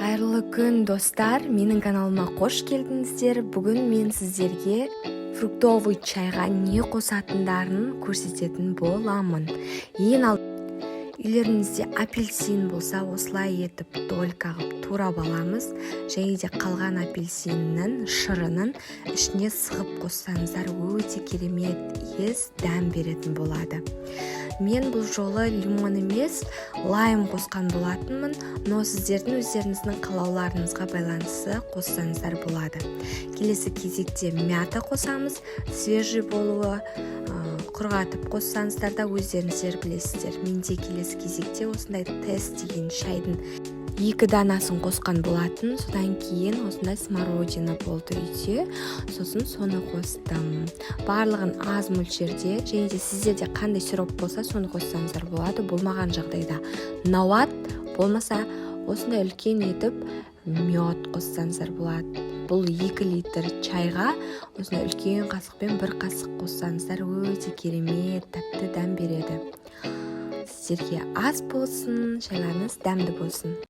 Қайырлы күн, достар! Менің каналыма қош келдіңіздер! Бүгін мен сіздерге фруктовый чайға не қосатындарын көрсететін боламын. Ең ал үйлеріңізде апельсин болса, осылай етіп долька қылып турап аламыз және де қалған апельсиннің шырынын ішіне сығып қоссаңыздар, өте керемет иіс, дәм беретін болады. Мен бұл жолы лимон емес, лайм қосқан болатынмын, но сіздердің өздеріңіздің қалауларыңызға байланысты қоссаңыздар болады. Келесі кезекте мята қосамыз, свежий болуы, құрғатып қоссаңыздар да, өздеріңіздер білесіздер. Менде келесі кезекте осындай Тесс деген шайдың екі данасын қосқан болатын. Содан кейін осындай смородина болды үйде, сосын соны қостым. Барлығын аз мөлшерде. Және де сіздерде қандай сироп болса, соны қоссаңыздар болады. Болмаған жағдайда науат, болмаса осындай үлкен етіп мед қоссаңыздар болады. Бұл 2 литр чайға осындай үлкен қасықпен бір қасық қоссаңыздар, өте керемет тәтті дәм береді. Сіздерге ас болсын, шайларыңыз дәмді болсын!